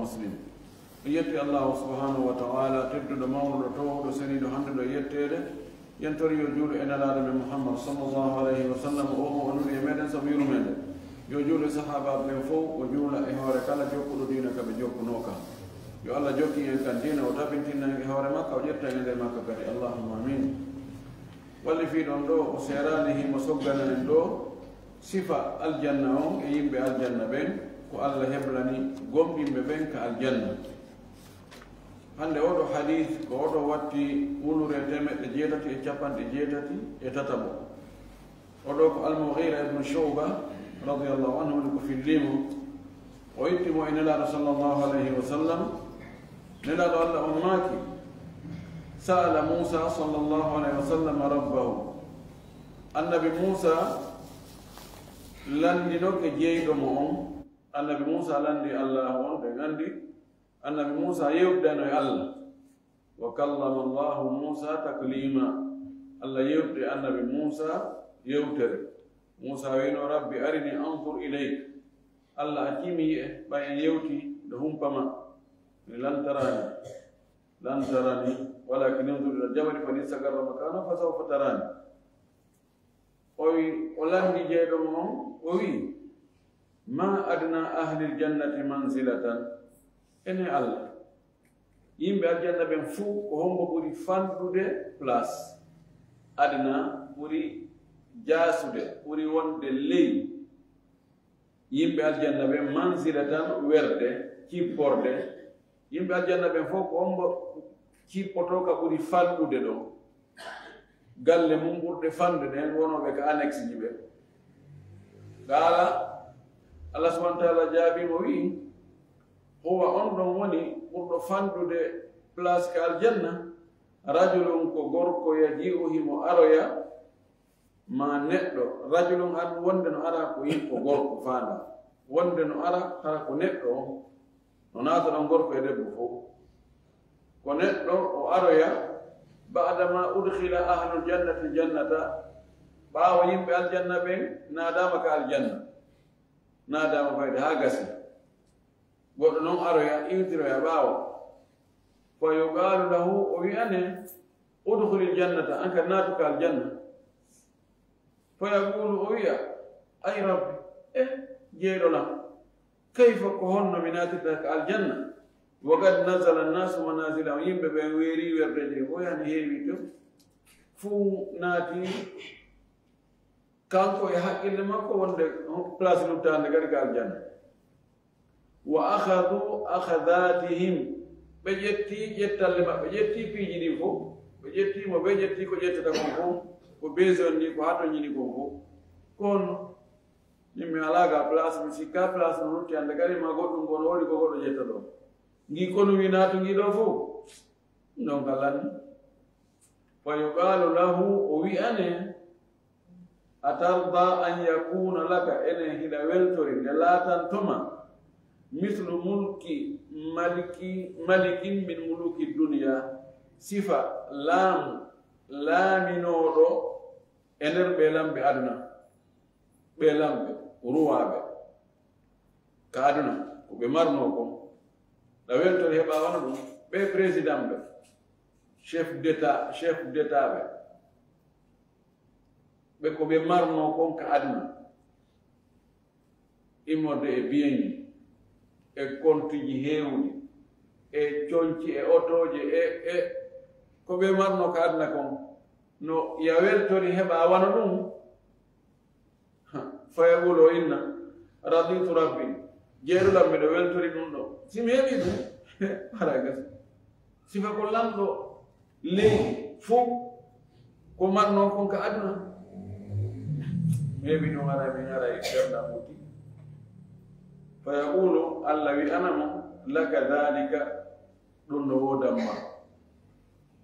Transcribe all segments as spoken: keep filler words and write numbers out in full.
Muslim. En yetti Allahu subhanahu wa ta'ala, tedduɗo, mawnuɗo, towuɗo, seniiɗo, hannduɗo e yetteede. En tori yo juulu e Nelaaɗo men Muhammad sallallahu alayhi wa sallam, o mo o nuli e meɗen sabu yurmeende. Yo juulu e sahaabaaɓe ɓen fow, o juula e hoore kala jokkuɗo diina ka ɓe jokkunoo ka. Yo Allah jokkin en kan diina, o tabintina en e hoore makka, o ƴetta en e nder makka kadi. Allahumma amin. Walli fii ɗon ɗo, o seeraali himo soggana en ɗo sifa aljanna on e yimɓe aljanna ɓen, ko Allah heblani gomɗinɓe ɓen ka aljanna. Hannde oɗo hadith ko oɗo watti wulure teemeɗɗe jeetati e capanɗe jeetati e tataɓo. Oɗo ko Al-Mughira ibn Shu'ba radiyallahu anhu, woni ko fillimo. O itti mo e Nelaaɗo sallallahu alayhi wa sallam. Nelaaɗo Allah on maaki, sa'ala Musa sallallahu alayhi wa sallam rabbahu. Annabi Musa landinoke jeyɗo mo on. Annabi Musa landi Allah on, ɓe gandi. Annabi Musa yewtidano e Allah. Wa kallama Allahu Musa taklima. Allah yewtidi Annabi Musa yewtere. Musa wino, "Rabbi arini anzur ilayk." Allah, accii mi yi'e, ɓay en yewti, nde humpa ma. Mi lan tarani. Lan tarani. Walakin unzur ila al-jabali fa in istaqarra makanahu fa sawfa tarani. O wi, o landi jeyɗo mo on, o wi, "Ma adna ahlil jannati manzilatan." Ene Allah, yimɓe aljanna ɓen fuu, ko hombo ɓuri fanɗude place? Adna ɓuri jaasude, ɓuri wonde ley. Yimɓe aljanna ɓen, manzilatan, werde, cipporde. Yimɓe aljanna ɓen fof, ko hombo cippoto ka ɓuri fanɗude ɗon? Galle mum ɓurɗe fanɗude ɗen, wonooɓe ka annexe ji ɓe. Qaala, Allah subhanahu wa ta'ala jaabii mo, wi'i, "Huwa, on ɗon woni ɓurɗo fanɗude place ka aljanna, rajulun, ko gorko, yaji'u, himo aroya, ma neɗɗo, rajulun, an wonde no ara ko yimɓe gorko faanda, wonde no ara hara ko neɗɗo on, no naata ɗon gorko e debbo fof. Ko neɗɗo o aroya, ba'da ma udkhila ahlul jannati jannata, ɓaawo yimɓe aljanna ɓen naadaama ka aljanna, naadaama fayde haa gasi. Goɗɗo non aroya, iwtiroya ɓaawo. Fa yuqalu lahu, o wi'ane, udkhulil jannata, an kadi naatu ka aljanna." Fa yaqulu, o wi'a, "Ay Rabbi, eh, jeyɗo lan, kayfa, ko honno mi naatirta ka aljanna? Wa qad nazala annasu manazilahum, yimɓe ɓen weeri werdeeji, o yani heewi to, fuu naati kanko e haqqille makko wonde place luttaande kadi ka aljanna. Wa akhadhu akhadhatihim, ɓe ƴetti ƴettalle maɓɓe, ƴetti piiji ɗin fof, ɓe ƴetti mo, ɓe ƴetti ko ƴettata kon fof, ko besoin ni, ko hatonjini kon fof. Kono min mi alaa ga place, mi sikka place no lutti hannde kadi ma goɗɗum kono woni ko goɗɗo ƴetta ɗo. Ngi konu wi naatu ngi ɗo fof, non ka lanni. Fa yuqalu lahu, o wi'ane, atarda an yakuna laka, ene hiɗa weltori nde laatantoma mislu mulki maliki, malikin min muluki dunya, sifa laamu laaminooɗo e nder ɓe lamɓe aduna, ɓe lamɓe ruwaaɓe ka aduna, ko ɓe marnoo kon, ɗa weltori heɓa wano ɗum, ɓe président ɓe, chef d'état, chef d'état ɓe, ɓe ko ɓe marnoo kon ka aduna, immorde e biyeŋi, e kontuji heewuɗi, e coñci, e otooje, e, e ko ɓe marnoo ka aduna kon, no ya weltori heɓa wano ɗum? Fa yaqulu, o inna, raditu rabbi, jeyɗo lan, miɗo weltori ɗum ɗo. Si mi heɓi ɗum, haray gasi. Sifa ko lanɗo leydi fof ko marnoo kon ka aduna. Mi heɓi ɗum, haray mi haray ɓernda muti. Fa yaqulu, Allah wi'ana mo, laka dhalika, ɗum no woodamma.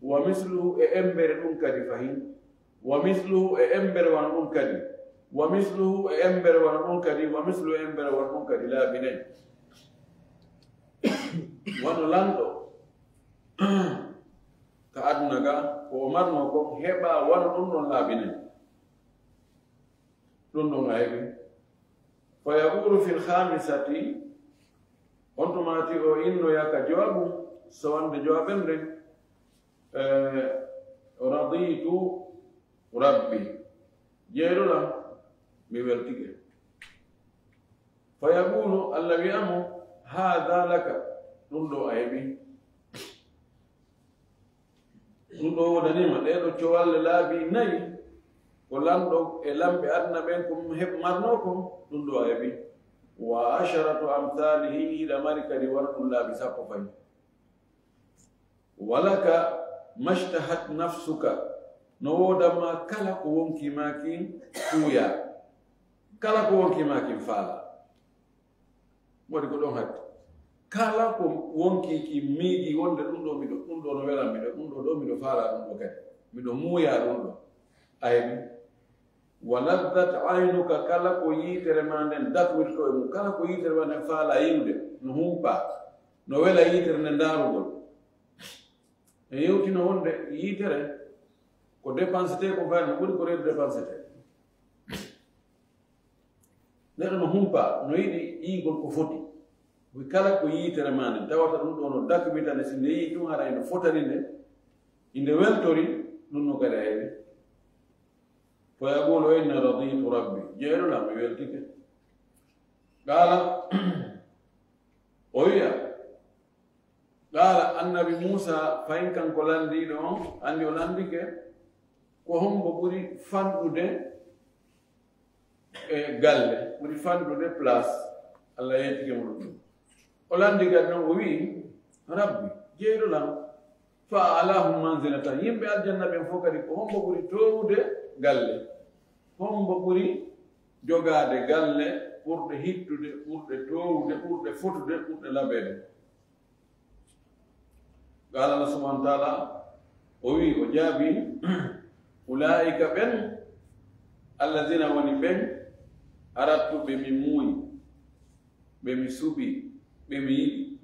Wa misluhu, e embere ɗum kadi fahin. Wa misluhu, e embere wano ɗum kadi. Wa misluhu, e embere wano ɗum kadi. Wa misluhu, e embere wano ɗum kadi. Laabi nayi. Wano lanɗo ka aduna ga, ko o marnoo ko heɓa wano ɗum ɗon laabi nayi. Ɗum ɗon a heɓi. Fa yaqulu fil khamisati, on tuma ti o Innoya ka jawaabu, sowande jawaaben nden, eh, raditu rabbi. Jeyɗo lam, mi weltike. Fa yaqulu, Allah wi'a mo, "Haadha laka," ɗum ɗo a heɓi. Ɗum ɗo wodanima, ɗee ɗo cowalle laabi nayi, ko lanɗo e lamɓe aduna ɓen ko heɓ-, marnoo ko, ɗum ɗo a heɓi. Wa asharatu amthalihi, hiɗa mari kadi wona ɗum laabi sappo fayi. Walaka mashtahat nafsuka, no woodama kala ko wonki maa kin kuuya. Kala ko wonki maa kin faala. Waɗi ko ɗon hatti. Kala ko wonki ki miiji wonde ɗum ɗo miɗo, ɗum ɗo no welan miɗo, ɗum ɗo ɗo miɗo faala ɗum ɗo kadi. Miɗo muuya ɗum ɗo. A heɓi. Wa laddat aynuka, kala ko yiitere ma nden datwirto e mum, kala ko yiitere ma nden faala yiwde, no humpa, no wela yiitere nden ndaarugol. E yewtino wonde yiitere ko dépensete ko feere, no ɓuri ko reedu dépensete. Neɗɗo no humpa, no yiɗi yiigol ko foti. Wi kala ko yiitere ma nden, tawata ɗum ɗo no dakmitane, si nde yii tun haray no fotani nde, inde weltori, ɗum no kadi a heɓi. Fa yaqulu inni raditu rabbi, jeyɗo lam mi weltike. Qala, o wi'a, qala annabi Musa, fayin kanko landiiɗo on, andi o landike, ko hombo ɓuri fanɗude e galle, ɓuri fanɗude place, Allah yettike mo ɗum. O landi kadi non, o wi'i, "Rabbi, jeyɗo lam, fa a'lahum manzilatan." Yimɓe aljanna ɓen fof kadi, ko hombo ɓuri toowude galle? Hombo ɓuri jogaade galle ɓurɗe hittude, ɓurɗe toowude, ɓurɗe fotude, ɓurɗe labeede? Qala Allah subhanahu wa ta'ala, o wi, o jaabi, "Ulaa'ika ɓen, allazina woni ɓen, arattu ɓe mi muuyi, ɓe mi suɓi, ɓe mi yiɗi.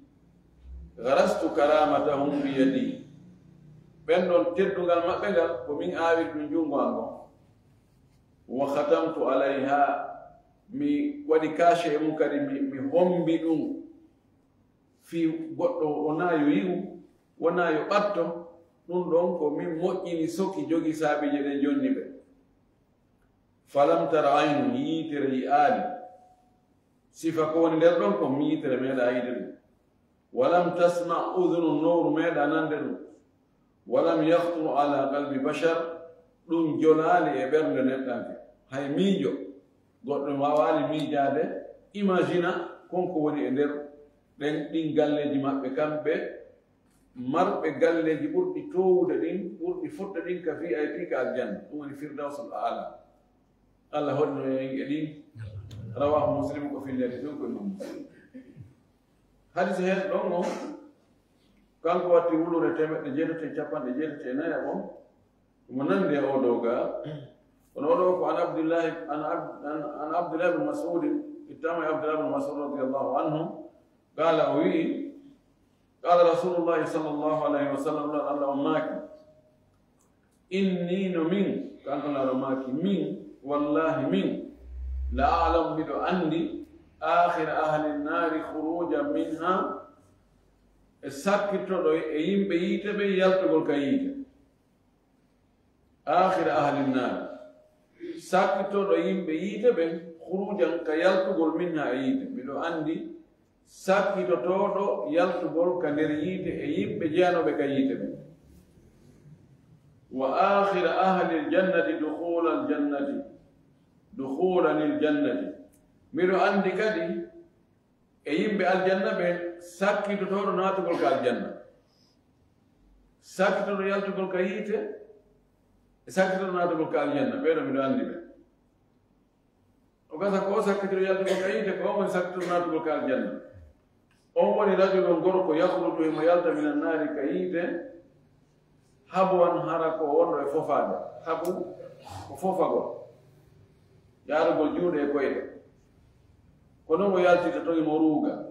Gharastu karamatahum bi yadi." Ɓen ɗon teddungal maɓɓe ngal, ko min aawiri ɗum junngo an ngon. Wa khatamtu alayha, mi waɗi cachet e mum kadi, mi, mi hombi ɗum. Fii goɗɗo wonaa yo yi'u, wonaa yo ɓatto, ɗum ɗon ko min moƴƴini soki jogi saabiije ɗen jonni ɓe. Falam tara aynun, yiitere yi'aali. Sifa ko woni nder ɗon ko yiitere meeɗaa yi'ude ɗum. Walam tasma udhunun, nowru meeɗaa nande ɗum. Walam yakhtur ala qalbi bashar, ɗum jolaali e ɓernde neɗɗanke. Hay miijo, goɗɗo waawaali miijaade, imagina kon ko woni e nder ɗen, ɗin galleeji maɓɓe kamɓe, marɓe galleeji ɓurɗi toowude ɗin, ɓurɗi fotde ɗin ka V I P ka aljanna, ɗum woni Firdawsul Aala. Allah hoɗino en e ɗin. Rawahu Muslim, ko fillede ɗum ko Imam Muslim. Hadis heen ɗon on, kanko watti wulure teemeɗɗe jeetati e capanɗe jeetati e nayi e on, omo nandi e oo ɗoo gaa. Kono oo ɗoo ko an Abdillahi, an Ab-, an, an Abdillahi bin Mas'ud, ittama e Abdillahi bin Mas'ud radiyallahu anhu, qala, o wi'i, qala Rasulullahi sallallahu alayhi wa sallam, Allah on maaki, "Inni, no min," kanko Laara maaki, "min, wallahi min, la a'lamu, miɗo anndi, akhira ahli nnaari khurujan minha, e sakkitoɗo e yimɓe yiite ɓe yaltugol ka yiite." Akhira ahli nnaari, sakkitoɗo yimɓe yiite ɓen, khurujan, ka yaltugol, minha, e yiite. Miɗo anndi sakkitotooɗo yaltugol ka nder yiite e yimɓe jeyanooɓe ka yiite ɓen. Wa akhira ahli ljannati dukhula ljannati, dukhulan ljannati. Miɗo anndi kadi e yimɓe aljanna ɓe sakkitotooɗo naatugol ka aljanna. Sakkitotooɗo yaltugol ka yiite, e sakkitotooɗo naatugol ka aljanna. Ɓee ɗoo miɗo anndi ɓe. O gasa ko o sakkitoo yaltugol ka yiite, ko on woni sakkitoo naatugol ka aljanna. On woni rajulun, gorko, yakhruju, himo yalta, minan naari, ka yiite, habwan, hara ko wonɗo e fofaade. Habu ko fofagol, yaarugol juuɗe e koyɗe. Ko non o yaltita ton, himo ruuga.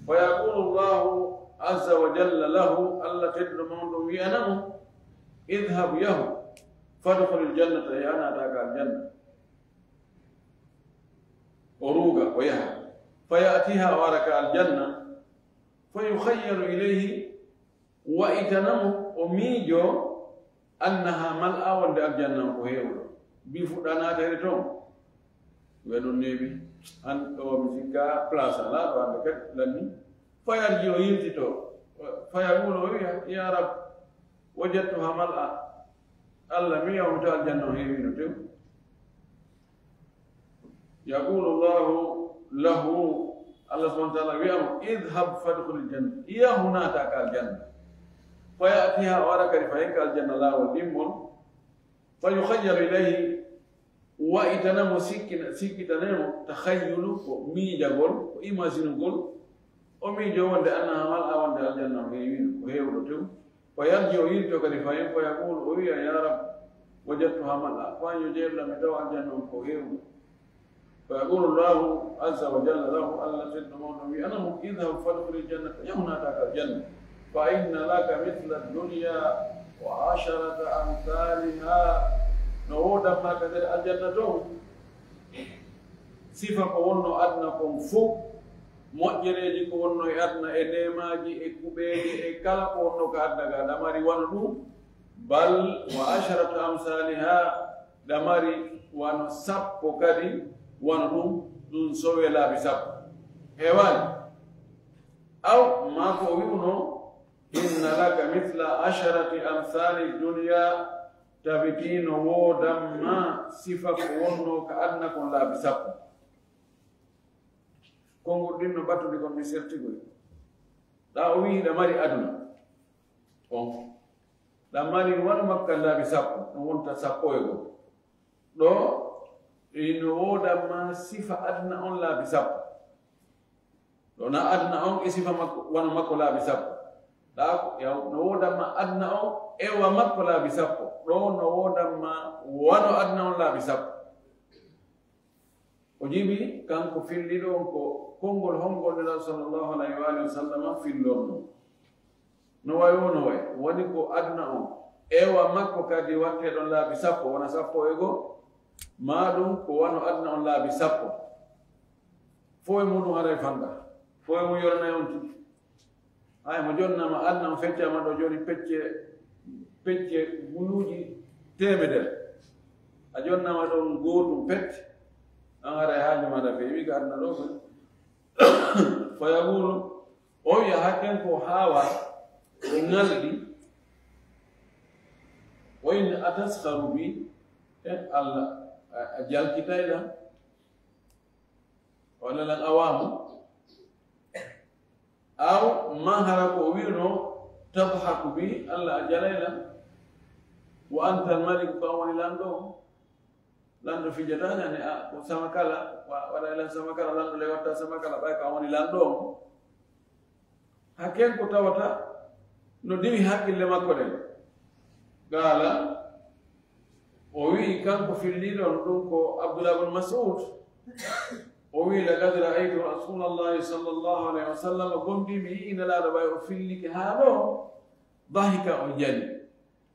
Fa yaqulu Allahu azza wa jalla lahu, Allah tedduɗo mawɗo wi'ana mo, "Idhhab, yahu, fadkhulil jannata, yaha naata ka aljanna." O ruuga, o yaha. Fa ya'tiha, o ara ka aljanna. Fa yukhayyalu ilayhi, wa'itana mo, o miijo, annaha mal'a, wonde aljanna on ko heewɗo. Mbi fuɗɗa naatayde toon. Ɓe noon neeɓi, an ɗo mi sikka place alaa ɗo hannde kadi lanni. Fa yarji, o yiltito. Fa yaqulu, o wiya, "Ya Rab, wajadtuha mal'a." Allah, mi yawmito aljanna o heewino tew. Yaqulu Allahu lahu, Allah subhanahu wa ta'ala wiya mo, "Idhhab fadkhulil janna." Yahu naata ka aljanna. Fa ya'tiha, o ara kadi fayin ka aljanna laawol ɗimmol. Fa yukhayyalu ilayhi, wa'itana mo sikkina, sikkitane mo, takhayyulu, ko miijagol, ko imaginugol. O miijo wonde annaha mal'a, wonde aljanna o heewino, ko heewɗo tew. Fa yarji, o yilto kadi fayin, fa yaqulu, o wiya, "Ya Rab, wajadtuha mal'a." Fayin yo jeerla mi tawa aljanna on ko heewɗo. Fa yaqulu Allahu azza wa jalla lahu, Allah tedduɗo mawɗo wi'ana mo, "Idhhab fadkhulil jannata." Yahu naata ka aljanna. "Fa inna laka mithla dunya wa asharata amthaliha." No woodan ma ka nder aljanna toon sifa ko wonno aduna kon fof, moƴƴereeji ko wonno e aduna, e neemaaji, e kuɓeeje, e kala ko wonno ka aduna ka, ɗa mari wano ɗum, bal wa asharatu amsaliha, ɗa mari wano sappo kadi, wano ɗum, ɗum sowe laabi sappo. Heewaani? Aw, maa ko o wi'uno, "Inna laka mithla asharati amsali dunya." Tabiti no woodan ma sifa ko wonno ka aduna kon laabi sappo. Konngol ɗin no ɓattude kon mi sertigoy. Ɗa o wi'i ɗa mari aduna. On. Ɗa mari wano makka laabi sappo, no wonta sappo e goo. Ɗo, ino woodan ma sifa aduna on laabi sappo. Ɗo na aduna on e sifa makko, wano makko laabi sappo. Ɗa ko, yaw, no woodan ma aduna on e wa makko laabi sappo. Ɗo no woodan ma wano aduna on laabi sappo. O jibi, kanko filliɗo on ko konngol hongol Nelaaɗo sallallahu alayhi wa alihi wa sallam fillorno. No way o, no way. Woni ko aduna on. E wa makko kadi watte ɗon laabi sappo, wona sappo e goo. Maa ɗum ko wano aduna on laabi sappo. Fof e muɗum haray fanda. Fof e mum yoranay on tigi. Hay mo jonnama aduna on feccama ɗo jooni pecce, pecce guluuji teemedere. A jonnama ɗon gootum pet, an haray haaju ma da feewi ka aduna ɗo kon. Fa yaqulu, o wiya hakken ko haawa, o ŋalɗi, o inni, "Ataskharu bi?" E Allah, a, a jalkitay lan? Wala lan awamu? Aw ma hara ko o wi'uno, "Tadhaku bi?" Allah, a jalay lan? "Wa anta al-malik," ko an woni lanɗo on. Lanɗo fijataani, ani a ko sama kala, wa-, waɗa e lan sama kala, lanɗo le watta sama kala, ɓay ko an woni lanɗo on. Hakken ko tawata no diwi hakkille makko ɗen. Qaala, o wi'i kanko filliɗo on ɗum ko Abdullah ibn Mas'ud. O wi'i, "Laqad ra'aytu Rasulallahi sallallahu alayhi wa sallam," gomɗii mi yi'i Nelaaɗo ɓay o fillike haa ɗo, dahika, o jali.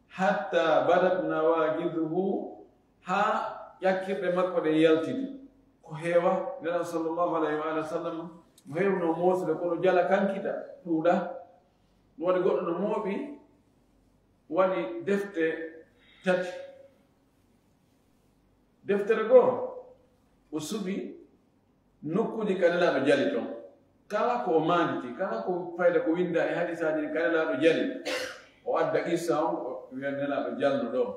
Hatta badat nawajiduhu, haa ƴakkirɗe makko ɗe yaltidi. Ko heewa, Nelaaɗo sallallahu alayhi wa alihi wa sallam, mo heewno moosude, kono jala kankita, ɗuuɗa. Ɗum waɗi goɗɗo no mooɓi, waɗi defte tati. Deftere goo, o suɓi nokkuuji ka Nelaaɗo jali ton. Kala ko o maanditi, kala ko fayda ko winnda e hadisaaji ɗin ka Nelaaɗo jali, o adda qissa on, o wiya Nelaaɗo jalno ɗo.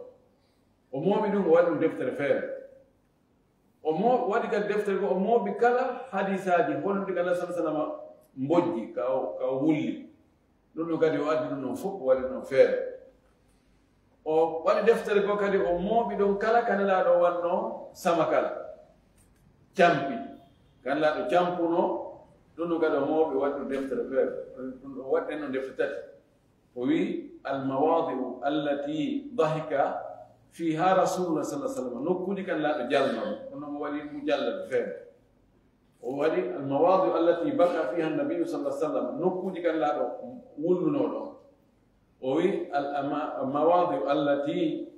O mooɓi ɗum, o waɗi ɗum deftere feere. O mo-, waɗi kadi deftere goo, o mooɓi kala hadisaaji holluɗi ka Nelaaɗo sallallahu alayhi wa sallam mbojji, ka o, ka o wulli. Ɗum ɗo kadi o addi ɗum ɗon fof, o waɗi ɗum feere. O waɗi deftere goo kadi, o mooɓi ɗon kala ka Nelaaɗo wanno sama kala. Campi. Ka Nelaaɗo campuno, ɗum ɗo kadi o mooɓi, o waɗi ɗum deftere feere. Ɗum ɗo waɗi ɗen ɗon defte tati. O wi'i, "Al-mawadi'u allati dahika fiha Rasulullah sallallahu alayhi wa sallam." Nokkuuji ka Nelaaɗo jalno, ɗum ɗo mo waɗi mujallad feere. O waɗi, "Al-mawadi'u allati baka fiha an-nabiyyu sallallahu alayhi wa sallam." Nokkuuji ka Nelaaɗo wulluno ɗon. O wi'i, "Al-ama-, al-mawadi'u allati,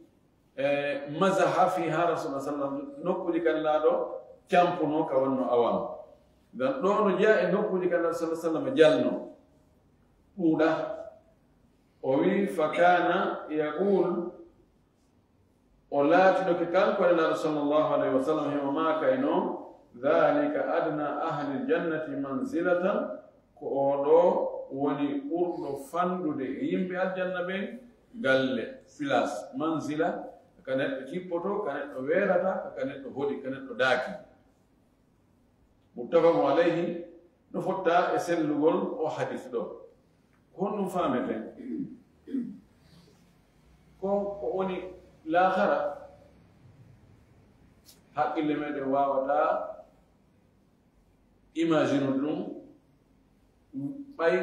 eh, mazaha fiha Rasulullah sallallahu alayhi wa sallam." Nokkuuji ka Nelaaɗo campuno ka wanno awam. Dan ɗo no jeyaa e nokkuuji ka Nelaaɗo sallallahu alayhi wa sallam jalno. Ɗuuɗa. O wi, "Fakana yaqul," o laatinoke kanko e Nulaaɗo sallallahu alayhi wa sallam, himo maaka e noon, "Dhalika adna ahli ljannati manzilatan," ko oo ɗoo woni ɓurɗo fanɗude e yimɓe aljanna ɓen galle, place, manzila, ka neɗɗo jippotoo, ka neɗɗo weerata, ka neɗɗo hoɗi, ka neɗɗo daaki. Muttafaqun alayhi, no fotta e sellugol o hadis ɗoo. Ko honɗum faameten? Ko, ko woni laakara, haqqille meɗen waawataa imagine ɗum, ɓay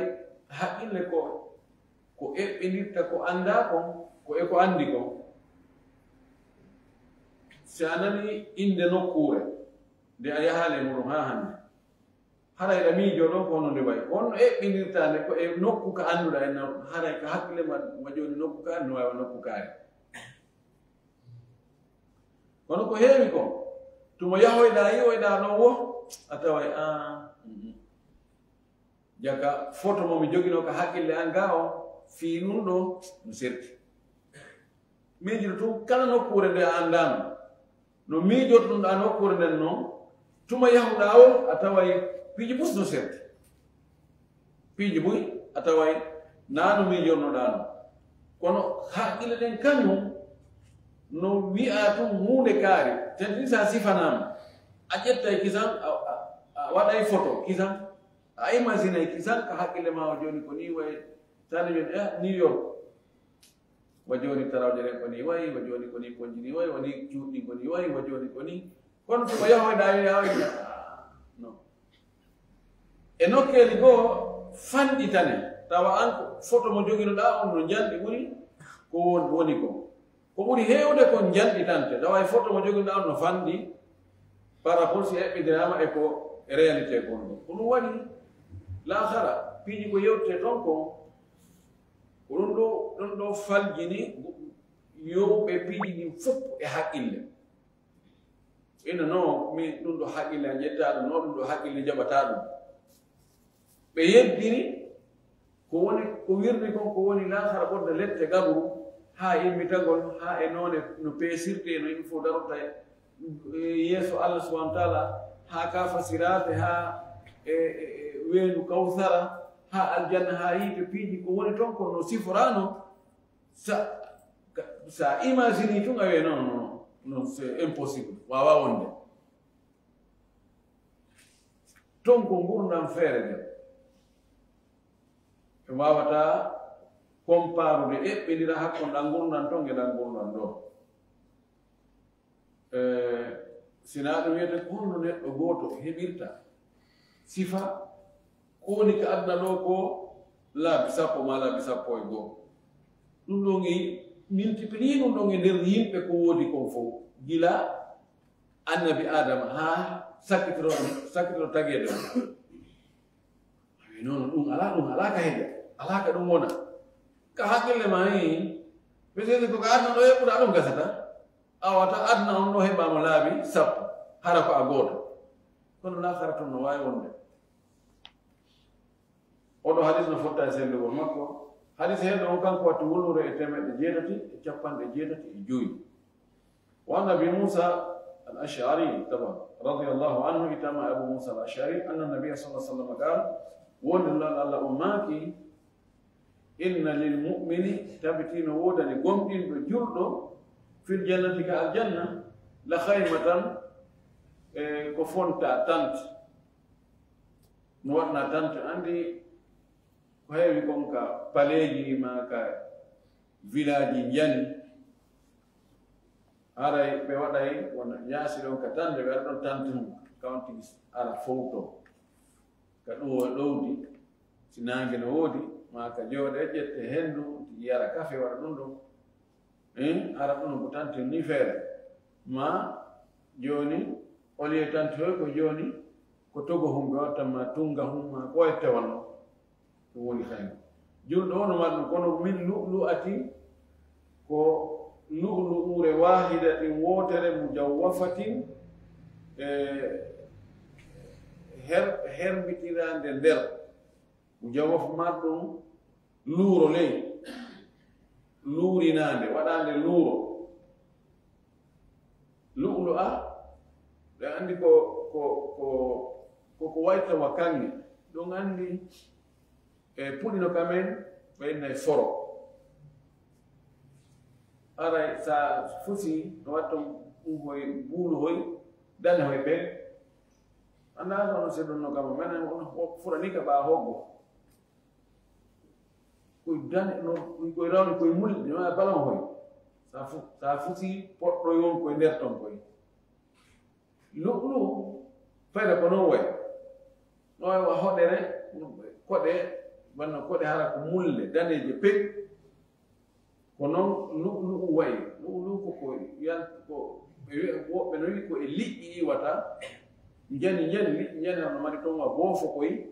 haqqille ko, ko eɓɓindirta ko anndaa kon, ko e ko anndi kon. Si a nani innde nokkuure, nde a yahaali e muɗum haa hannde, hara eɗa miijoo ɗon ko hono nde wayi. Honno eɓɓindirta nde ko e nokku ka annduɗaa en, haray ka haqqille ma, ma jooni nokku ka no waawi nokku kaari. Kono ko heewi kon, tuma yahoyɗaa, yi'oyɗaa ɗon wo, a taway, a, mhm. Jaka foto mo mi joginoo ka haqqille an gaa o, fii ɗum ɗoo no serti. Miijiɗo tun kala nokkuure nde a anndaano, no miijorɗunɗaa nokkuure nden non, tuma yahuɗaa o, a taway piiji bus no serti. Piiji buy, a taway naa no miijornoɗaa non. Kono haqqille ɗen kañum no wi'a tun huunde kaari. Tenti sa sifanaama, a ƴettay kisan, a, a, a waɗay foto kisan, a imaginay kisan ka haqqille maa o jooni ko nii wayi, tani jooni, eh, New York. Wa jooni tarawje ɗen ko nii wayi, wa jooni ko nii ponji nii wayi, wa nii cuuɗi ko nii wayi, wa jooni ko nii. Kono tuma yahoyɗaa, yahoyɗaa. No. E nokkeeli goo fanɗitane, tawa an ko foto mo joginoɗaa on no njanɗi ɓuri ko won-, woni ko. Ko ɓuri heewde kon njanɗitante, tawa e foto mo joginoɗaa on no fanɗi par rapport si eɓɓidiraama e ko réalité kon ɗum. Ko ɗum waɗi laakara, piiji ko yewtete ton kon, ko ɗum ɗoo, ɗum ɗoo faljini yowɓe piiji ɗin fof e haqqille. Ina no, mi ɗum ɗo haqqille a ƴettaa ɗum, no ɗum ɗo haqqille jaɓataa ɗum. Ɓe yeddiri ko woni, ko wirdi kon, ko woni laakara ɓurde lette gabru, haa immitagol, haa e noone no peesirtee, no yimɓe fof darorta e, e yeeso Allah subhanahu wa taala, haa kaafa siraate, haa e, e, e weendu kawsara, haa aljanna, haa yiite, piiji ko woni ton kon no siforaano. Sa, ka, sa imagine tun, a wi'ay, "Non, non, non, non, c'est impossible, waawaa wonde." Ton ko ngurndan feere nden. Ɓe waawataa comparude, eɓɓindira hakkunde ɗan ngurndan ton e ɗan ngurndan ɗoo. Eh, sinaa ɗum wiyete ko honno neɗɗo gooto heɓirta sifa ko woni ka aduna ɗoo ko laabi sappo maa laabi sappo e goo. Ɗum ɗon e multiplier ɗum ɗon e nder yimɓe ko woodi kon fof, gila annabi Adama haa sakkitoro, sakkitoro tageede on. Awi noon, ɗum alaa, ɗum alaa ka heƴa, alaa ka ɗum wona. Ka haqqille maa, ii, peut-être ko ka aduna ɗoo eɓɓuɗaa ɗum gasata. Awa ta aduna on ɗoo heɓaama laabi sappo, hara ko a gooto. Kono laakara ton no waawi wonde. Oɗo hadis no fotta e sellugol makko. Hadis heeɗo on kanko watti wulure e teemeɗɗe jeetati e capanɗe jeetati e jowi. Wa an Abi Musa al-Ash'ari, taban, radiyallahu anhu, itama Abu Musa al-Ash'ari, anna Nabiyya sallallahu alaihi wasallam qala, wonde Nulaaɗo Allah on maaki, "Inna lil mu'mini," tabitino woodani gomɗinɗo julɗo, "fil jannati," ka aljanna, "la khaymatan," e ko fonta tant. No waɗna tant, andi ko heewi kon ka paleeji maa ka village njani. Haray ɓe waɗay wona yaasi ɗon ka tande, ɓe waɗa ɗon tant mum, ka on tigi ara fowto. Ka ɗum o ɗowdi, si naange no woodi, maa ka jooɗe, ƴette henndu, tigi yara kafe, waɗa ɗum ɗon. Hein? Ara ɗum ko tant ni feere. Ma jooni, au lieu tant hoy ko jooni, ko togo hum ɓe watta ma tunga hum ma ko e tewal no. Ɗum woni kayma. Julɗo o no mari ɗum, kono min lu'lu'ati ko lu'lu'ure waahidatin wootere mujawwafatin, e her-, hermbitiraande nder. Mujawwaf marɗum Luuro ley, luurinaande, waɗaande luuro. Lu'lu'a, ɓe anndi ko, ko, ko, ko, ko wayta wa kaŋŋe. Ɗum anndi e puɗino kamen, ɓe innay foro. Aray, sa fusi, no watton ɓuuhoy, buuluhoy, danehoy ɓen. Anndaa ko no seɗɗon no kama, menen on furani ka ɓaa hoggo. Koy dane, no, koy rawni, koy mulɗi, no a balan hoy. Sa fu-, sa fusi, poɗɗo yon koy nder ton koy. Lu'lu, fayda ko non way. No way wa hoɗere, koɗe, wanno koɗe hara ko mulle, daneeje pek. Ko non lu'lu'u wayi. Lu'lu'u ko, ko yan-, ko ɓe wi'a, woɓɓe no wi'i ko e liƴƴi iwata. Njani, njani, liƴƴi njani hono mari toon wa boofo koy.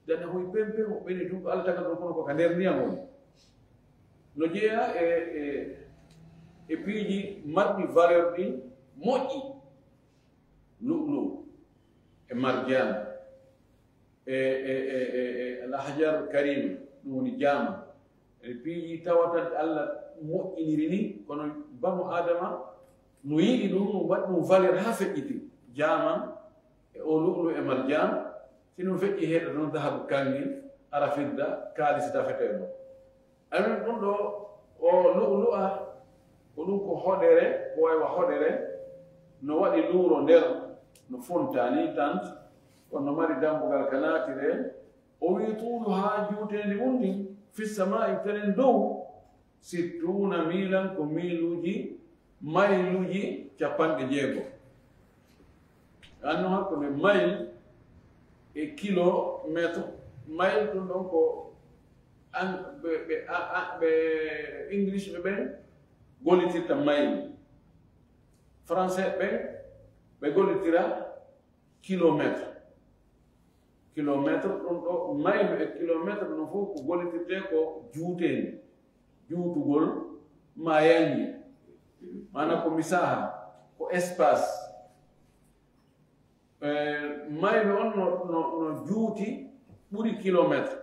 Dane hoy pempe, o ɓeni tun ko Alla tagal ɗon kono ko ka nder ndiyam woni. No jeyaa e, e, e piiji marɗi valeur ɗi moƴƴi. Lu'lu'u e marjaan. E, e, e, e, e, al-ahjar karim, ɗum woni jaama. E piiji tawata ɗi Alla moƴƴiniri ni, kono banu Aadama no yiɗi ɗum, ɗum waɗi ɗum valeur haa feƴƴiti. Jaama e o lu'lu e marjaan, si ɗum feƴƴi heɗa ɗon dahabu kaŋŋe, ara fidda, kaalis dafetee ɗon. Amin ɗum ɗo, o lu'lu'a, ko ɗum ko hoɗere, ko waywa hoɗere, no waɗi luuro nder, no fonta ni tan, kono no mari dambugal ka naatire. O wi'i tuulu haa juuteendi mum ndin, fi samaa'i tenen dow, sittuuna miilan ko miiluuji, mayluuji capanɗe jeego. Anno hakkunde mayl e kilometre, mayl ɗum ɗon ko an-, ɓe, ɓe, a, a, ɓe English ɓe ɓen gollitirta mayl. Français ɓen, ɓe gollitira kilomètre. Kilomètre ɗum ɗo, maylu e kilomètre ɗum fof ko gollitirtee ko juuteendi. Juutugol maayanji. Maanaam ko misaaha, ko espace. Eh, maylu on no, no, no juuti ɓuri kilomètre.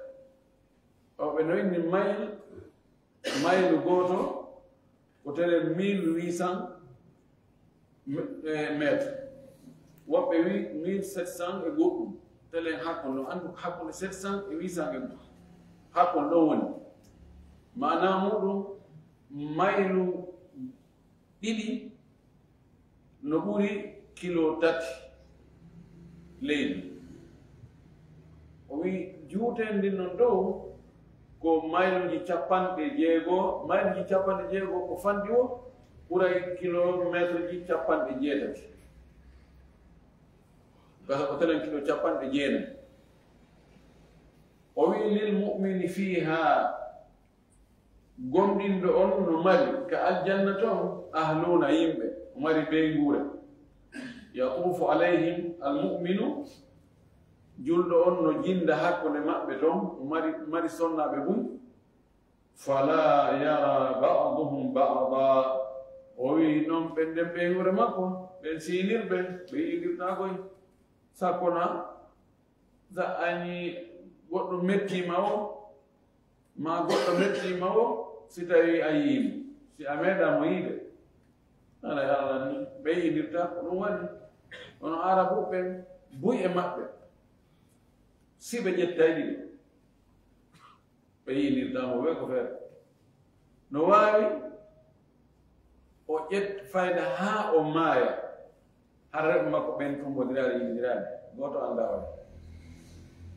O ɓe no inni mayl, maylu gooto ko tele mille huit cents me-, eh, mètres. Woɓɓe wi mille sept cents e goɗɗum. Tele hakkunde, no andu hakkunde sept cents e huit cents e goɗɗum. Hakkunde ɗo woni. Maana muɗum maylu ɗiɗi no ɓuri kilo tati leydi. O wi juuteendi ndin non dow ko mayluuji capanɗe jeego, mayluuji capanɗe jeego ko fanɗi o ɓuray kilomeetreji capanɗe jeetati. Gasa ko telen kilo capanɗe jeenayi. O wi lil mu'mini fiihaa, gomɗinɗo on no mari ka aljanna ton ahluuna yimɓe, o mari ɓeynguure. Yatuufu alayhim almu'minu, julɗo on no jinda hakkunde maɓɓe ton, o mari, mari sonnaaɓe buy. Fala yara ba'duhum ba'da. O wi non ɓen nden ɓeynguure makko, ɓen siinirɓe, ɓe yi'indirtaa koy. Sakko na Sa a yi goɗɗo mettiima o, ma goɗɗo mettiima o, si tawii a yiimo, si a meeɗaa mo yiide, alaa e Allah ni, ɓe yi'indirtaa ko ɗum waɗi. Kono Arabu ɓen, buy e maɓɓe, si ɓe ƴettay ɗiɗo. Ɓe yi'indirtaa mo, ɓe ko feere. No waawi o ƴetta fayda haa o maaya, hara reɓɓe makko ɓen tummbondiraali, yi'indiraali, gooto anndaa oya.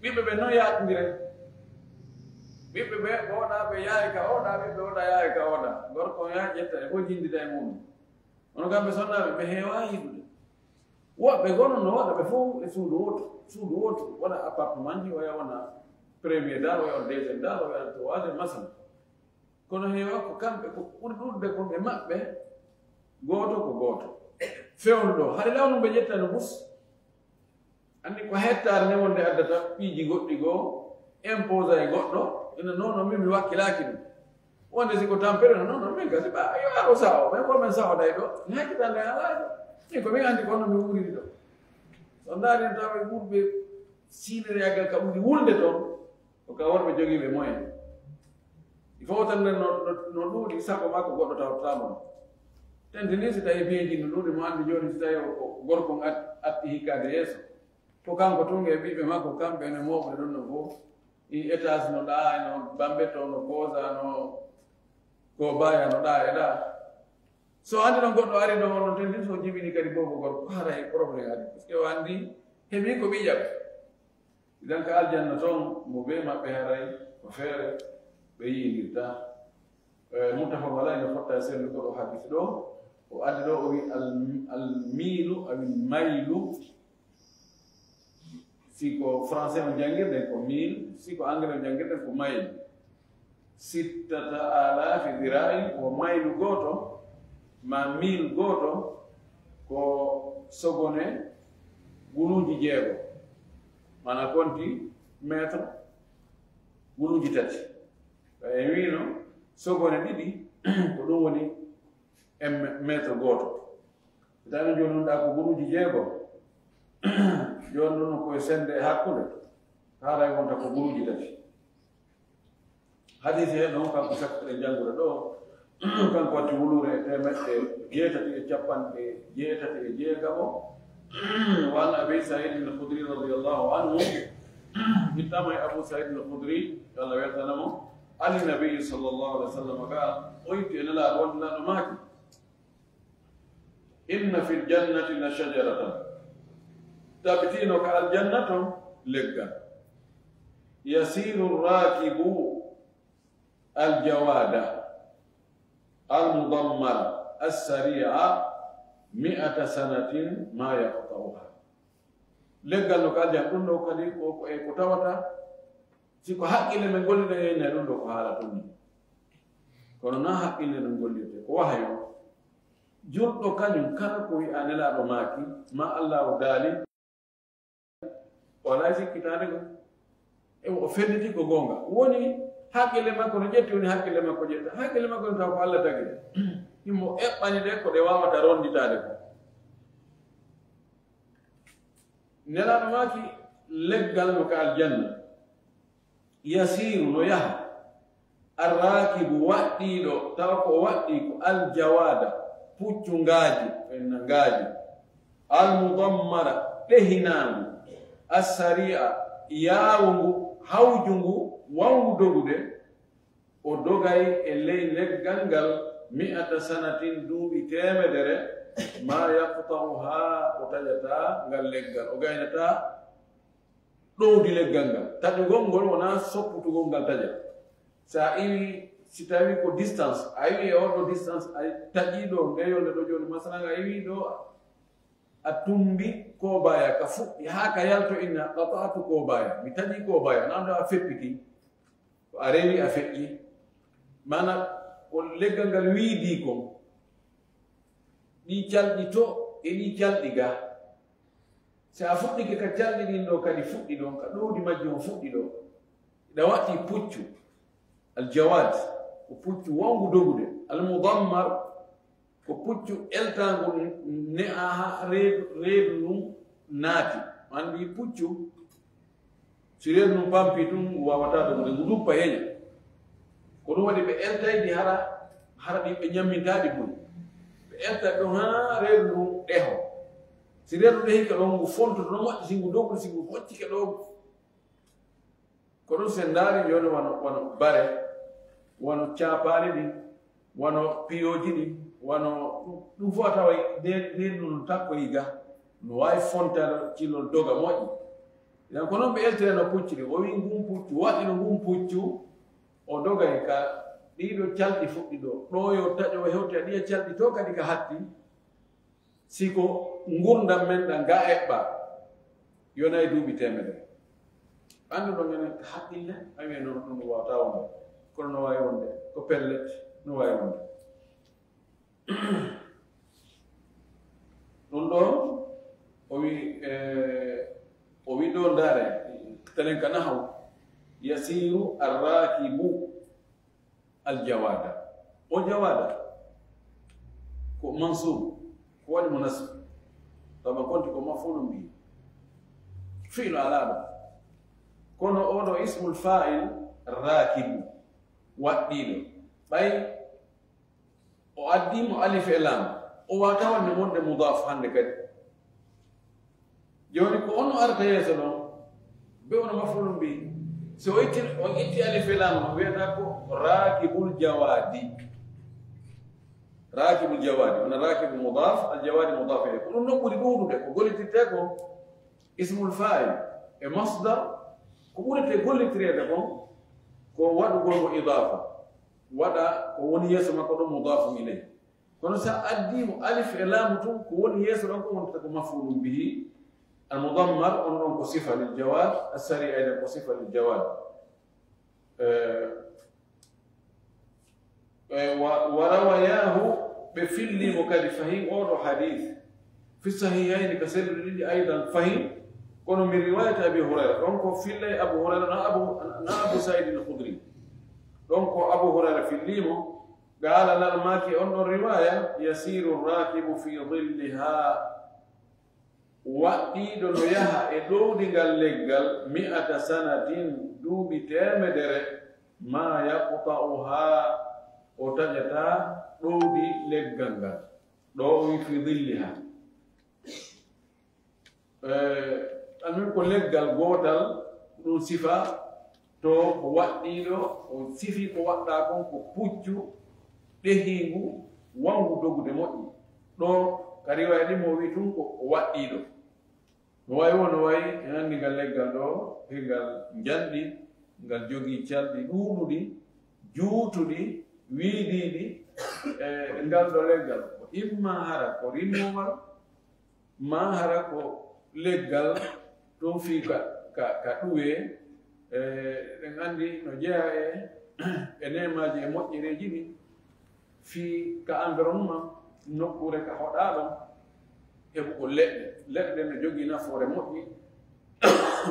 Ɓiɓɓe ɓen non yaaɗindire. Ɓiɓɓe ɓe, oɗa ɓe yaawi ka oɗa, ɓiɓɓe oɗa yaawi ka oɗa. Gorko on yaa ƴetta e fof jinndida e muɗum. Kono kamɓe sonnaaɓe, ɓe heewaa yiɗude. Woɓɓe goo no waɗa ɓe fof e suudu wootu, suudu wootu, wona appartement ji, oya wona premier dal, oya wona deuxième dal, oya wona troisième, masala. Kono heewaa ko kamɓe, ko ɓuri ɗuuɗude kon e maɓɓe, gooto ko gooto. Fewndo ɗo, haɗa lawnu ɓe ƴetta no bus. Anndi ko hectare ne wonde addata piiji goɗɗi goo, imposa e goɗɗo, ina non, non, min mi wakkilaaki ɗum. Wonde si ko tampere, non, non, min kadi, ɓa, yo aro sawo, men ko men sawo ɗay ɗo, mi hakkitande alaa ɗo. Min ko min anndi ko no mi wuuriri ɗo. So ndaari tawa ɓurɓe siinireegal ka ɓuri wulde toon, ko ka worɓe jogiiɓe moyen. Fowtere nden no, no, no ɗuuɗi, sako makko goɗɗo tawtataa mo. Tentini si tawi piiji no ɗuuɗi, mo anndi jooni si tawi o ko gorko on at-, atti hikkaade yeeso. Ko kanko tun e ɓiɓɓe makko, kamɓe ne mooɓude ɗon no fof. I étage no ɗaa, no Bambeto, no Koza, no Kobaya, no ɗaa e ɗaa. So anndi ɗon goɗɗo ari ɗon, no tentini so jibini kadi boobo gorko, haray problème ari. Parce que o anndi heɓi ko ɓiƴƴa ɓe. Idan ka aljanna ton, mo bee maɓɓe haray ko feere ɓe yi'indirta. Eh, muttafaqun alayhi, no fotta e sellude ko ɗo hadis ɗo. O addi ɗo, o wi al-, al-miilu, aw al-maylu. Si ko français on janngirɗen ko mil, si ko anglais on janngirɗen ko mayl. Sittata alaafi dira'in, ko maylu gooto, ma mil gooto, ko sogone guluuji jeego. Mana konti mètre guluuji tati. En wiino sogone ɗiɗi, ko ɗum woni en mètre gooto. So tawi jooni ɗum ɗa ko guluuji jeego, jooni ɗum ko e sende e hakkunde, haray wonta ko guluuji tati. Hadisi he ɗon, kanko sakkuɗen janngude ɗo, kanko watti wuluure e teemeɗɗe jeetati e capanɗe jeetati e jeegamo. Wa an Abi Saïd al-Khudri radiyallahu anhu, ittama e Abu Saïd al-Khudri, yo Allah weltana mo, an Nabi sallallahu alaihi wasallam qala, o itti e Nelaaɗo, wonde Nelaaɗo maaki, inna fil jannati la shajaratan. Tabitino ka aljanna ton leggal. Yasiru rakibu aljawada almudammara assari'a mi'ata sanatin ma yaqta'uha. Leggal no ka aljanna ɗum ɗo kadi ko, ko, e ko tawata si ko haqqille men golliɗo e ɗum ɗo ko haala tun ni. Kono na haqqille men gollirte, ko wahayo. Julɗo kañum kala ko wi'a Nelaaɗo maaki, ma Allaahu daali, o alaa e sikkitaade ko. E o felliti ko goonga. Woni haqqille makko no ƴetti, woni haqqille makko ƴetta. Haqqille makko no taw ko Alla tagi. Himo eɓɓani ɗe ko ɗe waawata ronnditaade ko. Nelaaɗo maaki, leggal no ka aljanna. Yasiru no yaha. Arrakibu waɗɗiiɗo, tawa ko o waɗɗii ko aljawada, puccu ngaaji, fenna ngaaji. Almudammara, ɗehinaangu. Assari'a, yaawungu, hawjungu, wawngu dogude. O dogay e ley leggal ngal mi'ata sanatin, duuɓi teemedere, ma yaqta'uha, o taƴataa ngal leggal, o gaynataa ɗowdi leggal ngal. Taƴugol ngol wonaa sopputugol ngal taƴa. So a iwi, si tawi ko distance, a iwi e oɗo distance, a taƴi ɗo, ngeyol nde ɗo jooni, masalan, a iwi ɗo, a tumbi koobaya, ka fuɗɗi haa ka yalto inna, qata'tu koobaya, mi taƴi koobaya, nan ɗo a feppiti, ko a rewi a feƴƴi. Maana ko leggal ngal wiidi kon, ɗi calɗi to e ɗi calɗi ga. Si a fuɗɗike ka calɗi ɗin ɗo kadi fuɗɗi ɗon, ka ɗowdi majji on fuɗɗi ɗo. Ɗa waɗi puccu, aljawad, ko puccu wawngu dogude, almudammar, ko puccu eltaangu ne'aa haa reedu, reedu ndun naati. Anndi puccu, si reedu ndun pampi tun, ngu waawataa dogude, ngu duppa yeña. Ko ɗum waɗi ɓe eltay ɗi hara, hara ɗi ɓe ñammintaa ɗi buy. Ɓe elta ɗum haa reedu ndun ɗeho. Si reedu ɗehike ɗon, ngu fontoto no moƴƴi, si ngu dogude, si ngu hoccike ɗo. Ko ɗum, si en ndaari jooni wano, wano bare, wano caapaali ɗin, wano piyooji ɗin, wano ɗum, ɗum fof a taway nde, nde ɗum takkoyi ga, no waawi fontaade cilol doga moƴƴi. Idan ko noon ɓe eltirano pucci ɗin. O wi'i ngun puccu, waɗɗino ngun puccu, o dogay ka ɗiɗo calɗi fuɗɗi ɗo. Ɗo yo taƴo hewta ɗiya calɗi to kadi ka hatti. Si ko ngurndan men ɗan ga eɓɓa, yonay duuɓi teemedere. Annduɗo menen haqqille, a wi'ay noon ɗum waawataa wonde. Kono no waawi wonde, ko pellet, no waawi wonde. Ɗum ɗo, o wi, eh, o wi ɗo ndaare, telen ka nahaw, yasiru arrakibu. Aljawada. O jawada ko mansub, ko waɗi mo nasb. Tama konti ko maf'ulun bihi. Fi'lu ala ɗo. Kono oɗo ismul fa'il rakibu. Waɗɗiiɗo. Ɓay o addii mo alif e laam, o waata wonde wonde mudaaf hannde kadi. Jooni ko on arata yeeso ɗon, be ono maf'ulun bihi. Si o itti, on itti alif e laam, on wiyata ko raakibul jawaadi. Raakibul jawaadi, wona raakibu mudaaf, al jawaadi mudaaf ilayhi. Ko ɗum ɗon ɓuri ɗuuɗude, ko gollitirtee ko ismul faa'il e masdar, ko ɓurete gollitireede kon, ko waɗugol mo idaafa. Waɗa ko woni yeeso makko ɗon mudaafun ilayhi. Kono si a addii mo alif e laamu tun, ko woni yeeso ɗon ko wonta ko maf'ulun bihi, al mudammar, on ɗon ko sifa lil jawaad, as-sari aydan ko sifa lil jawaad. Eh, eh, wa, wa rawayaahu, ɓe fillii mo kadi fahin oo ɗoo hadiis. Fi sahihayni, ka selluɗi ɗiɗi aydan fahin, kono min riwaayati Abi Hurayra, ɗon ko fillay Abu Hurayra, na Abu, na Abu Sa'iid al-Khudri. Ɗon ko Abu Hurayra fillii mo, qaala, Laal maaki on ɗon riwaaya, yasiiru raakibu fi dillihaa, waɗɗiiɗo no yaha e ɗowdi ngal leggal, mi'ata sanatin, duuɓi teemedere, maa yaqta'uhaa, o taƴataa ɗowdi leggal ngal. Ɗo o wi fi dillihaa. Eh, almin ko leggal gootal, ɗum sifa to ko waɗɗiiɗo, o sifi ko waɗɗaa kon ko puccu ɗehiingu, wanngu dogude moƴƴi. Ɗo ka riwaaya ɗin mo o wi tun ko waɗɗiiɗo. No wayi woo, no wayi en anndi ngal leggal ɗo, ko ngal njanɗi, ngal jogii calɗi ɗuuɗuɗi, juutuɗi, wiidiiɗi, e ngal ɗo leggal. Ko imma hara ko rimmuwal, maa hara ko leggal ɗum fii ka, ka, ka ɗuwee, e, ɗen anndi no jeyaa e, e neemaaji e moƴƴereeji ɗin, fii ka environnement, nokkuure ka hoɗaa ɗon, heɓugol leɗɗe. Leɗɗe ɗen no jogii nafoore moƴƴi,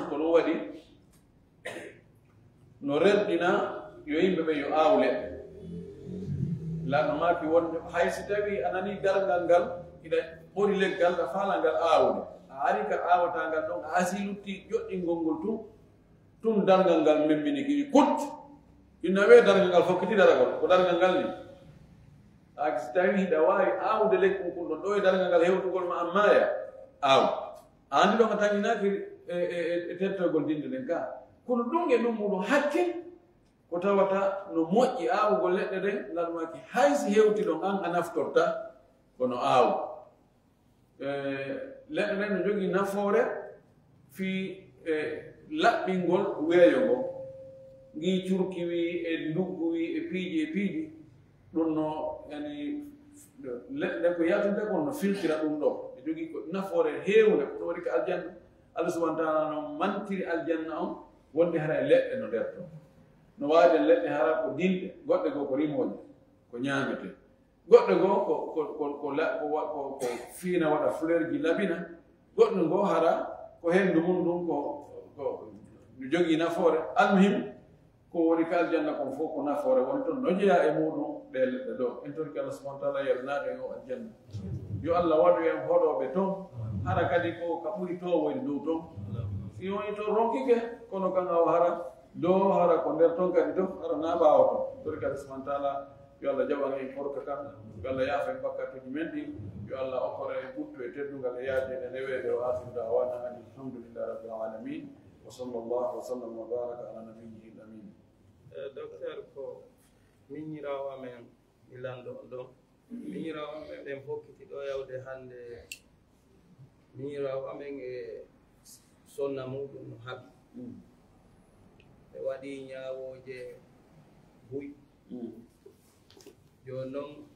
ko ɗum waɗi, no rerɗina yo yimɓe ɓen yo aaw leɗɗe. Laamɗo maaki wonde hay si tawii a nanii darngal ngal ina ɓuri leggal, a faalaa ngal aawude, a arii ka aawataa ngal ɗon, a hasii luttii ƴoƴƴingol ngol tun, tun darngal ngal memminike, wi kut, ina wee darngal ngal fokkiti daragol, ko darngal ngal ni. Haa si tawii hiɗa waawi aawude lekkol ngol ɗon, ɗo e darngal ngal hewtugol ma, an maaya, aaw. A anndi ɗon a taŋinaaki e, e, e, e tettoygol dinde ɗen ka. Kono ɗum e ɗum muɗum hakke ko tawata no moƴƴi aawugol leɗɗe ɗen, ngal maaki hay si hewti ɗon an a naftorta, kono aaw. E, leɗɗe ɗen no jogii nafoore fii, e, laɓɓingol weeyo ngo. Ngii curki wii e nduggu wii e piiji e piiji. Ɗum no, yani, leɗɗe ko yaltinte kon no filtira ɗum ɗo. Ɓe jogii ko nafoore heewnde, ko ɗum waɗi ka aljanna. Allah subhanahu wa ta'ala no mantiri aljanna on, wonde hara e leɗɗe no nder ton. No waawi ɗen leɗɗe hara ko dinɗe, goɗɗe goo ko rimooje, ko ñaametee. Goɗɗe goo ko, ko, ko, ko la-, ko wa-, ko, ko fiina waɗa fleur ji labina. Goɗɗum goo hara ko henndu mun ndun ko, ko no jogii nafoore. Almuhim, ko woni ka aljanna kon fof ko nafoore woni ton, no jeyaa e muɗum ɗee leɗɗe ɗoo. En torike Allah subhanahu wa ta'ala yalnaade en o aljanna. Yo Allah waɗu en hoɗooɓe ton, hara kadi ko ka ɓuri toowoyde dow ton. Si woni ton ronkike, kono kan awa hara, ɗoo hara ko nder ton kadi ton, hara na ɓaawo ton. Torike Allah subhanahu wa ta'ala, yo Allah jaɓan en korka kan, yo Allah yaafa en bakkatuuji men ɗin, yo Allah okkore en ɓuttu e teddungal e yaajde e neweede. Wa akhiru da'wana anil hamdulillahi rabbil alamin. Wa sallallahu wa sallam wa baraka ala nabiyyihi al-amin. Eh, docteur, ko miñiraawo amen mi lanndo on ɗon. Miñiraawo amen ɗen hokkiti ɗo yawde hannde. Miñiraawo amen e sonna muɗum no haɓi. Mm. Ɓe waɗi ñaawooje buy. Mm. Jooni non,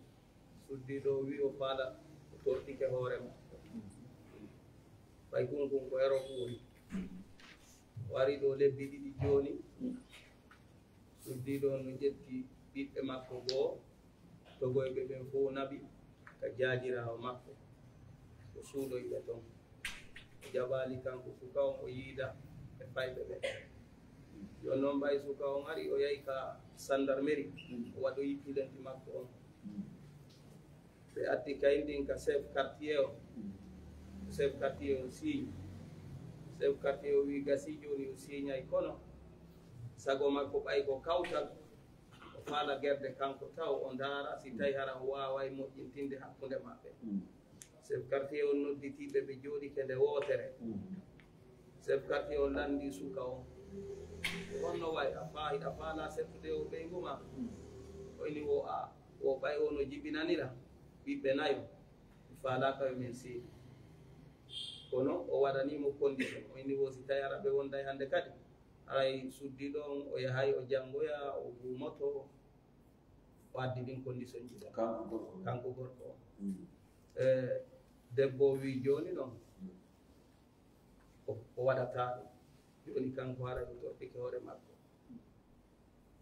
suddiiɗo o wi'i o faala, o tortike hoore mum. Ɓay kun kun ko ero ɓuri. Wari ɗo lebbi ɗiɗi jooni, suddiiɗo on no ƴetti ɓiɓɓe makko goo, togoyɓe ɓen fow naɓi ka jaajiraawo makko, o suuɗoyi ɓe ton. O jaɓaali kanko suka on o yiida e fayɓe ɓen. Jooni non ɓay suka on ari, o yahi ka sandarmeri, o waɗoyi pilenti makko on. Ɓe addi kayin ɗin ka chef quartier o. Chef quartier o siiñi. Chef quartier o wi'i gasii jooni o siiñay, kono sago makko ɓay ko kawtal, o Faala gerde kanko taw o ndaara si tawi hara o waaway moƴƴintinde hakkunde maɓɓe. Chef quartier on nodditiiɓe ɓe jooɗike nde wootere. Chef quartier on lanndii suka on, ko honno wayi a faa hiɗa faalaa settude o ɓeyngu maa? O inni wo a wo ɓay o no jibinanira ɓiɓɓe nayo, mi faalaaka yo min seedi. Kono o waɗanii mo condition, o inni wo si tawi hara ɓe wonday hannde kadi, haray suddiiɗo on o yahay o janngoya, o guumoto, o addi ɗin condition ji ɗon. Kanko gorko on. Kanko gorko on. E debbo o wii jooni non o o waɗataa ɗum. Jooni kanko haray o torɗike hoore makko.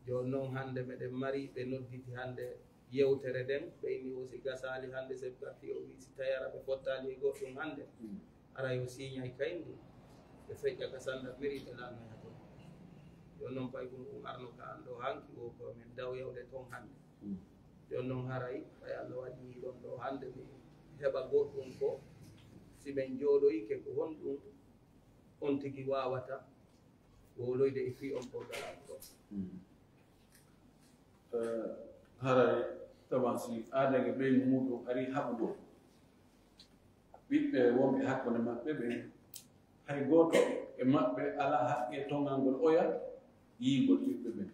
Jooni non hannde meɗen mari ɓe nodditi hannde yewtere nden, ɓe inni o si gasaali hannde chef quartier o wii si tawi hara ɓe fottaali e goɗɗum hannde, haray o siiñay kayndi, ɓe feƴƴa ka sanda mairie ɓe lannoya ton. Jooni non pay ko ɗum arno ka an ɗo hanki o ko men daw yewde ton hannde. Jooni non haray ɓay Allah waɗi ɗon ɗo hannde mi heɓa goɗɗum ko si ɓen jooɗoyike ko honɗum on tigi waawata wowloyde e fii on programme ɗo. Haray taban si aadage ɓeygu muɗum ari haɓugol ɓiɓɓe wonɓe hakkunde maɓɓe ɓen, hay gooto e maɓɓe alaa haqqe toŋangol oya yiigol ɓiɓɓe ɓen.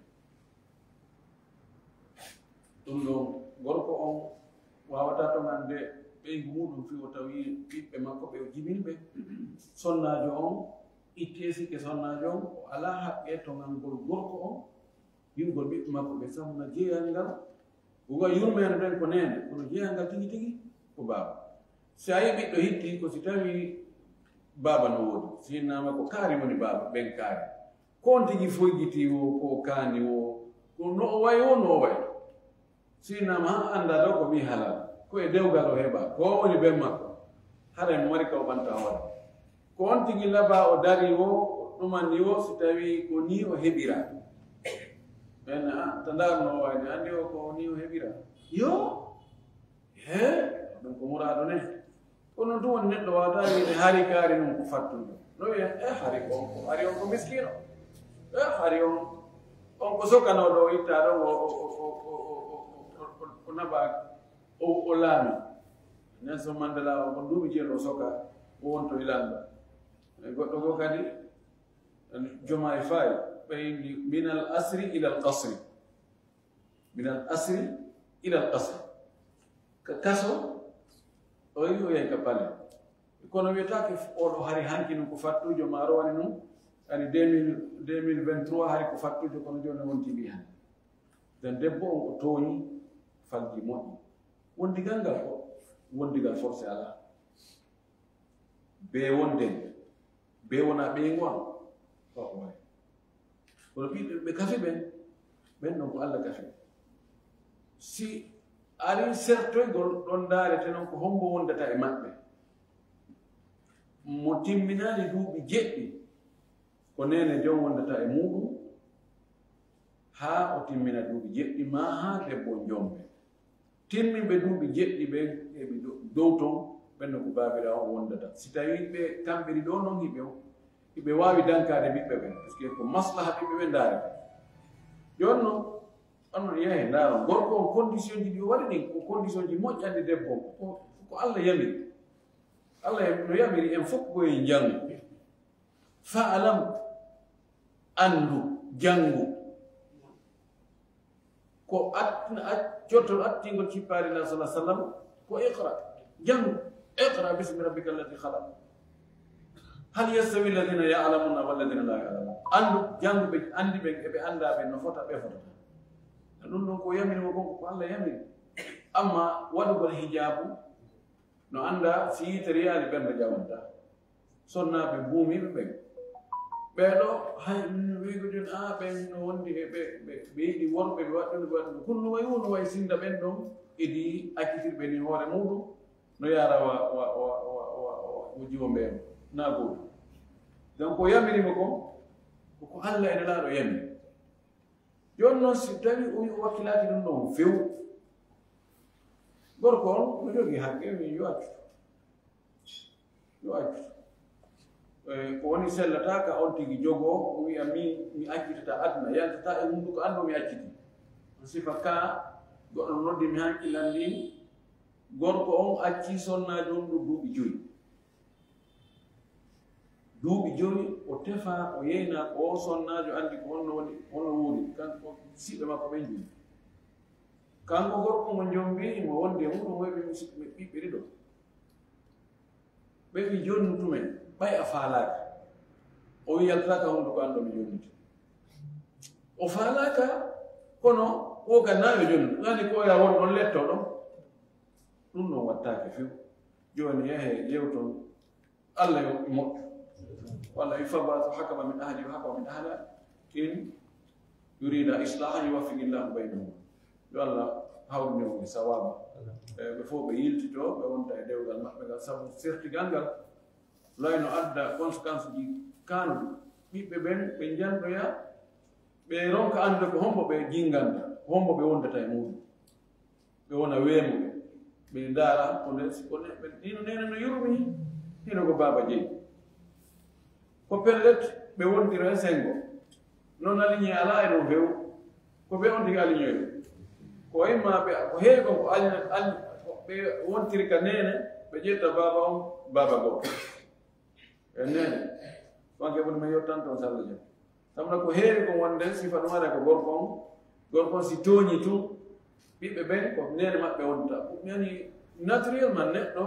Ɗum ɗon gorko on waawataa toŋande ɓeygu muɗum fii o tawi ɓiɓɓe makko ɓe o jibini ɓe. Sonnaajo on ittee sikke sonnaajo on o alaa haqqe toŋangol gorko on yiigol ɓiɓɓe makko ɓe sabu na jeyal ngal. Uga yurmeende nden ko neene kono jeyal ngal tigi tigi ko baaba. Si a yi ɓiɗɗo hitti ko si tawi baaba no woodi si innama ko kaari woni baaba ɓen kaari. Ko on tigi foygitii wo ko o kaani wo ko no o wayi wo no o wayi. Si innama han annda ɗo ko mi halal ko e dewgal o heɓa ko o woni ben makko. Haray mo mari ka o ɓanta hoore. Ko on tigi labaa o darii wo o ɗumannii wo si tawii ko nii o heɓiraa. Ɓen a ta ndaarnoo waayde anndi o ko nii o heɓiraa. Yo he ɗum ko muraadu ne. Ko noon tun woni neɗɗo waawata wiide hari kaari mum ko fattude no wiya e hari on ko hari on ko miskiino. E hari on on ko sokanooɗo o ittaa ɗon o o o o o o o o naɓaaki. O o laami nelson mandela o ko duuɓi jeeɗo o soka o wonto e lanndo. E goɗɗo goo kadi joma e faayi ɓeyndi min al asri ila al qasri. Min al asri ila al qasri. Ka kaso o yi o yahi ka pale. Kono wiyetaake oɗo hari hanki nun ko fattujo ma rowani nun ani deux mille vingt-trois hari ko fattujo kono joni wonti mbi han. Den debbo on o tooñi falji moƴƴi. Wondigal ngal ko wondigal forcé alaa. Bee wonde bee wonaa ɓeyngu am. Kono ɓiɓɓe ɓe kafi ɓen ɓen ɗon ko Allah kafi. Si ari sertoygol ɗon ndaarete non ko hombo wondata e maɓɓe. Mo timminaali duuɓi jeɗɗi ko neene jom wondata e muuɗum haa o timmina duuɓi jeɗɗi maa haa debbo on jombe. Timminɓe duuɓi jeɗɗi ɓen eɓe dow ton ɓen no ko baabiraawo on wondata. Si tawii ɓe kamɓe ɗiɗo non hiɓe hiɓe waawi dankaade ɓiɓɓe ɓen, parce que ko maslaha ɓiɓɓe ɓen ndaarata. Jooni non onon yahe ndaaron gorko on condition ji ɗi o waɗi ɗin ko condition ji moƴƴanɗi debbo on ko Allah yamiri. Allah no yamiri en fof ko e njanngu. Fa'lam, anndu, janngu. Ko jottol attingol cippaari la sala sallam ko iqra, janngu. Iqra bismi rabbika alladi khalaq. Hal yastawi alladina yalamuna walladina la yalamun. Anndu, janngu ɓe anndi ɓen e ɓe annda ɓen no fota ɓe fotata. Ɗum ɗon ko yamiri mo gonko ko Allah yamiri. Amma waɗugol hijaabu no annda si yitere yaali ɓernde ƴawanta. Sonnaaɓe buumiiɓe ɓen ɓeeɗo hay wiygo joni a ɓen no wondi e ɓe ɓe yiɗi worɓe ɓe waɗɗude ɓe waɗɗude kunnu way wonu way sinda ɓen ɗon idi accitirɓe ni hoore muɗum no yaara wa wa wa wa wa wa jiwo mbeeno na gootu. Donc o yamirima kon koko Allah e nelaaɗo yamiri. Jooni noon si tawi o wi o wakkilaaki ɗum ɗon few gorko on no jogii haqqe mi yo accu. Yo accu. Ko woni sellata ka on tigi jogoo o wiya mi mi accitata aduna yaltata e hunduko an ɗo mi acciti. Sifa ka goɗɗo noddi mi hankilandi. Gorko on acci sonnaajo on ɗum duuɓi joyi. Duuɓi joyi o tefa, o yeyna ko o sonnaajo anndi ko honno woni, honno woni. Kanko siɓɓe makko ɓen joyi. Kanko gorko mo jombi mo wondi e muɗum, woy ɓe musidɓe ɓiɓɓe ɗiɗo. Ɓe wi, "Jonnu tumen, ɓay a faalaaka." O wi, "Yaltaaka hunduko an ɗo mi jonniti." O faalaaka, kono o ka naawe jonnu. Ngani ko ya won ɗon letto ɗon. Ɗum ɗon wattaake few. Jooni yahe yewton. Allah yo moƴƴu. Walla wi, "Fab'athu hakaman min ahlihi wa hakaman min ahliha in yurida islahan yuwaffiqillahu baynahuma." Yo Allah hawrine on e sawaaba. E, ɓe fof ɓe yiltito, ɓe wonta e dewgal maɓɓe ngal, sabu sertigal ngal layno adda conséquence ji kanuɗi. Ɓiɓɓe ɓen, ɓe njanɗoya, ɓe ronka anndude ko hombo ɓe jinganta, ko hombo ɓe wondata e muɗum. Ɓe wona weemuɓe, ɓe ndaara ko nder, si ko ne-, ɓe, hino nene no yurmi, hino ko baaba jeyi. Ko pellet, ɓe wontira e sengo. Non aliñe alaa e ɗon few. Ko ɓe on tigi aliñoyɓe. Ko imma ɓe, ko heewi kon ko aliña-, ali-, ko ɓe wontiri ka neene, ɓe ƴetta baaba on, baaba goo. E neene, wanke woni men yottanto on salla jam. Sabu ko heewi kon wonde sifa ɗum ara ko gorko on, gorko on si tooñi tun, ɓiɓɓe ɓen ko neene maɓɓe wonta. Ɗum yani naturellement neɗɗo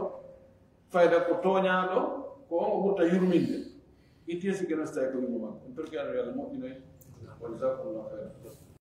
fayda ko tooñaaɗo, ko on o ɓurta yurminde. Itti si geno so tawi ko yumma makko. On torki Allah yo Allah moƴƴinoy. Wa jazakumullahu khairan.